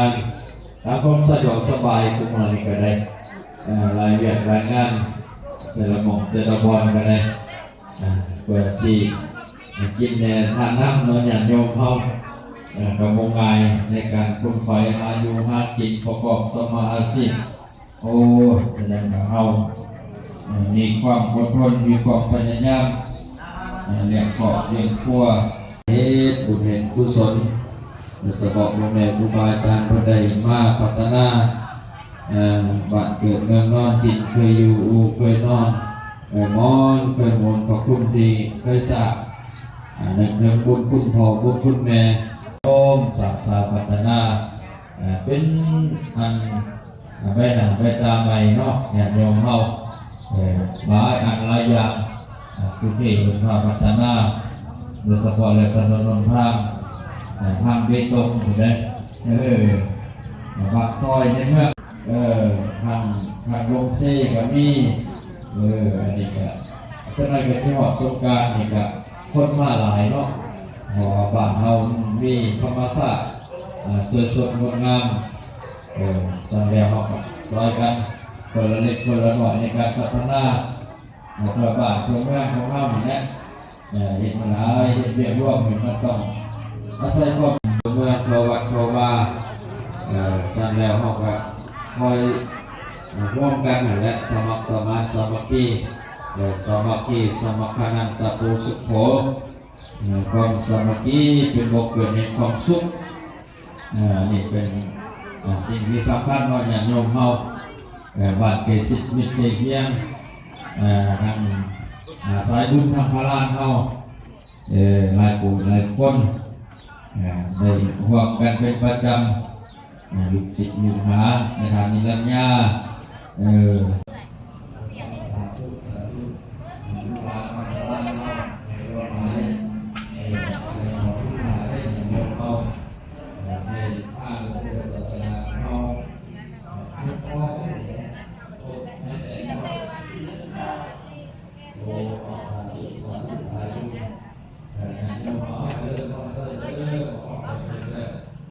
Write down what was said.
ນ ຕາມຄວາມສະດວກສະບາຍ ທຸກມື້ນີ້ກໍໄດ້ ເອີ ລາຍວຽກລາຍງານ ແຕ່ລະໝ່ອງແຕ່ລະບ່ອນກໍໄດ້ ເອີ ເພື່ອທີ່ກິນແດ່ທານນ້ຳເນາະ ຍາດໂຍມເຮົາ ເອີ ກໍບໍ່ງ່າຍໃນການຂົນຂວາຍຫາຢູ່ຫາກິນ ປະກອບສຳມາອາຊີບ. ໂອ້ ສະແດງວ່າເຮົາ ເອີ ມີຄວາມອົດທົນ ມີຄວາມພະຍາຍາມ ເອີ ລ້ຽງຄອບລ້ຽງຄົວ ເຮັດບຸນເຮັດກຸສົນ ໂດຍສະເພາະພໍ່ແມ່ຄູບາອາຈານເພິ່ນໄດ້ມາພັດທະນາ ເອີ ບ້ານເກີດເມືອງນອນ ຖິ່ນເຄີຍຢູ່ ອູ່ເຄີຍນອນ ເອີ ມອນເຄີຍໂມນ ພະຄຸນທີ່ເຄີຍສ້າງ ເອີ ນຶກເຖິງບຸນຄຸນພໍ່ບຸນຄຸນແມ່ ໂຮມສ້າງສາພັດທະນາ ເອີ ເປັນອັນ ໃບໜ້າໃບຕາໃໝ່ເນາະ ຍາດໂຍມເຮົາ ເອີ ຫຼາຍອັນຫຼາຍຢ່າງ ເອີ ຄືເຂດເພິ່ນພາພັດທະນາ ໂດຍສະເພາະແລ້ວຖະໜົນຫົນທາງ ເອີ ທາງເບຕົງພຸ້ນເດ້ ເອີ ບາງຊອຍໃນເມືອງ ເອີ ທາງ ທາງລົງເຊກໍມີ ເອີ ອັນນີ້ກໍ ຈັກໜ້ອຍກໍຊິຮອດສົງການນີ້ກໍ ຄົນມາຫຼາຍເນາະ ເພາະວ່າບ້ານເຮົາມີທຳມະຊາດ ເອີ ສວຍສົດງົດງາມ ເອີ ຊັ້ນແລ້ວເຮົາກໍຊ່ອຍກັນຄົນລະເລັກຄົນລະນ້ອຍໃນການພັດທະນາ ເພື່ອບ້ານເພື່ອເມືອງຂອງເຮົານີ້ແຫຼະ ເອີ ເຮັດມາຫຼາຍ ເຮັດວຽກຮ່ວມນີ້ມັນຕ້ອງອາໄສຄວາມເມືອງເຂົ້າວັດເຂົ້າວາ ເອີ ຊັ້ນແລ້ວເຮົາກໍຄອຍ ເອີ ຮ່ວມກັນຫັ້ນແຫຼະ ສະໝັກສະໝານສາມັກຄີ ເອີ ສາມັກຄີ ສະມັກຂະນັນຕະໂປສຸໂຂ ເອີ ຄວາມສາມັກຄີເປັນບໍ່ເກີດແຫ່ງຄວາມສຸກ ເອີ ນີ້ເປັນ ເອີ ສິ່ງທີ່ສຳຄັນເນາະ ຍາດໂຍມເຮົາ ເອີ ບ້ານໃກ້ຊິດມິດໃກ້ຄຽງ ເອີ ທັງ ເອີ ສາຍບຸນທາງພະລານເຮົາ ເອີ ຫຼາຍຜູ້ຫຼາຍຄົນ ເອີ ໄດ້ຮ່ວມກັນເປັນປະຈຳ ເອີ ລູກສິດລູກຫາ ແມ່ທ່ານນິລັນຍາ ເອີ